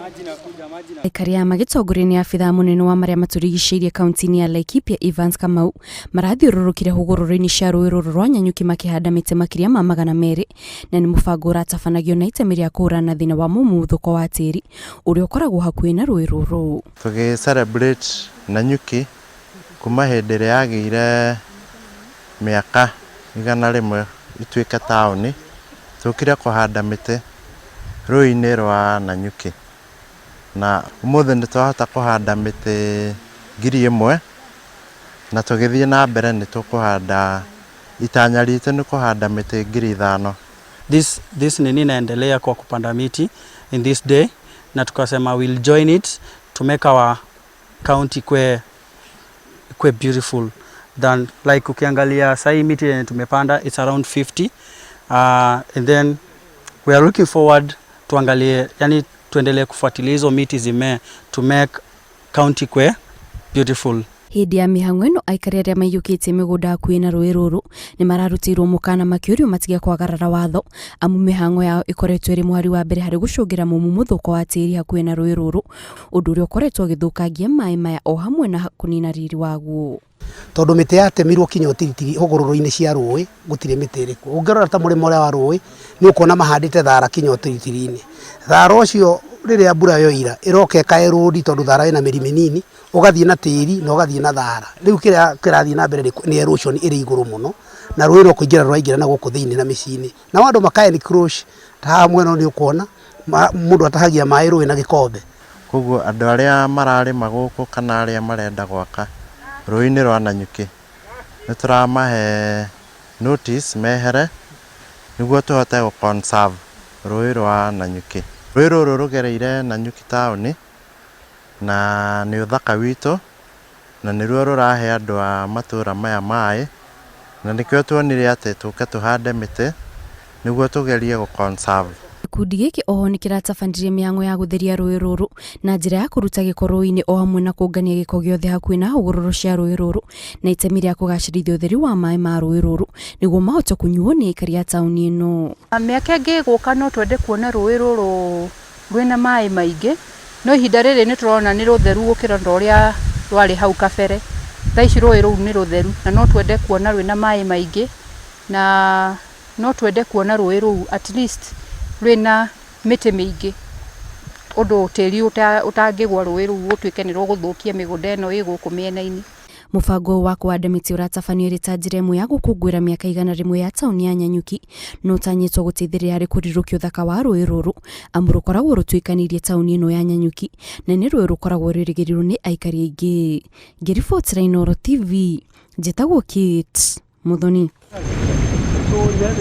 Aikari aya magĩtongorio nĩ abithaa mũnene wa marĩa matũrigicĩirie kaunti-inĩ ya Laikipia Evans Kamau marathiũrũrũkire hũgũrũrũ-inĩ cia rũĩ rũrũ rwa Nanyuki makĩhanda mĩtĩ makĩria ma 200 na nĩ mũbango ũratabanagio na itemi rĩa kũhũrana na thĩna wa mũmuthũko wa tĩri ũrĩa ũkoragwo hakuhĩ na rũĩ rũrũ. Tũgĩ celebrate Nanyuki kuma hĩndĩ ĩrĩa yagĩire mĩaka 100 ituĩke taũni, tũkire kũhanda mĩtĩ rũĩ-inĩ rwa Nanyuki. Na ũmũthĩ nĩ twahota kũhanda mĩtĩ 1000 na tũgĩthiĩ na mbere nĩ tũkũhanda, itanya ritũ nĩ kũhanda mĩtĩ 5000. This nini inaendelea kwa kupanda miti in this day, na tukasema we'll join it to make our county kwe beautiful than like ukiangalia sahi miti yenye tumepanda, it's around 50, and then we are looking forward tuangalie, yani tuendelee kufuatilia hizo miti zimee to make county kwe beautiful. Hĩndĩ ya mĩhang'o ĩno, aikari arĩa maiyũkĩtie mĩgũnda hakuhĩ na rũĩ rũrũ nĩ mararutĩirwo mũkana makĩũrio matige kwagarara watho, amu mĩhang'o yao ĩkoretwo ĩrĩ mũhari wa mbere harĩ gũcũngĩra mũmumuthũko wa tĩri hakuhĩ na rũĩ rũrũ, ũndũ ũrĩa ũkoretwo ũgĩthũkangia maĩ maya o hamwe na kũnina riri waguo. Tondũ mĩtĩ yatemirwo kinya ũtiritiri hũgũrũrũ-inĩ cia rũĩ, gũtirĩ mĩtĩ ĩrĩ kuo. Ũngĩrora ta mũrĩmo ũrĩa wa rũĩ, nĩ ũkuona mahandĩte thara kinya ũtiritiri-inĩ. Thara ũcio, rĩrĩa mbura yoira, ĩroka ĩka erode, tondũ thara ĩna mĩri mĩnini, ũgathiĩ na tĩri na ũgathiĩ na thara. Rĩu kĩrĩa kĩrathiĩ na mbere nĩ erosion ĩrĩ igũrũ mũno, na rũĩ no kũingĩra rũraingĩra na gũkũ thĩinĩ na mĩciĩ-inĩ. Nao andũ maka encroach ta haha mwena nĩ ũkuona mũndũ atahagia maĩ rũĩ na gĩkombe. Koguo andũ arĩa mararĩma gũkũ kana arĩa marenda gwaka rũĩ-inĩ rwa Nanyuki, nĩ tũramahe notice mehere nĩguo tũhote gũ conserve rũĩ rwa Nanyuki. Rũĩ rũrũ rũgereire Nanyuki taũni na nĩ ũthaka witũ, na nĩruo rũrahe andũ a matũra maya maĩ, na nĩkĩo tuonire atĩ tũke tũhande mĩtĩ nĩguo tũgerie gũ conserve. Gĩkundi gĩkĩ oho nĩ kĩratabanirie mĩhang'o ya gũtheria rũĩ rũrũ na njĩra ya kũruta gĩko rũĩ-inĩ o hamwe na kũngania gĩko gĩothe hakuhĩ na hũgũrũrũ cia rũĩ rũrũ, na itemi rĩa kũgacĩrithia ũtheru wa maĩ ma rũĩ rũrũ nĩguo mahote kũnyuo nĩ aikari a taũni ĩno. Mĩaka ĩngĩ ĩgũka no twende kuona rũĩ rũrũ rwĩna maĩ maingĩ, no ihinda rĩrĩ nĩ tũrona nĩ rũtheru gũkĩra ta ũrĩa rwarĩ hau kabere. Thaa ici rũĩ rũu nĩ rũtheru na no twende kuona rwĩna maĩ maingĩ, na no twende kuona rũĩ rũu at least rwĩna mĩtĩ mĩingĩ, ũndũ tĩri ũtangĩgwa rũĩ rũu ũtuĩke nĩ rũgũthũkia mĩgũnda ĩno ĩ gũkũ mĩena-inĩ. Mũbango ũyũ wa kũhanda mĩtĩ ũratabanio ĩrĩ ta njĩra ĩmwe ya gũkũngũĩra mĩaka 100 ya taũni ya Nanyuki, na ũtanyĩtwo gũteithĩrĩria harĩ kũrirũkia ũthaka wa rũĩ rũrũ, amu rũkoragwo rũtuĩkanĩirie taũni ĩno ya Nanyuki na nĩ rũĩ rũkoragwo rwĩrĩgĩrĩirwo nĩ aikari aingĩ. Ngĩribotera Inooro TV, njĩtagwo Kate Muthoni.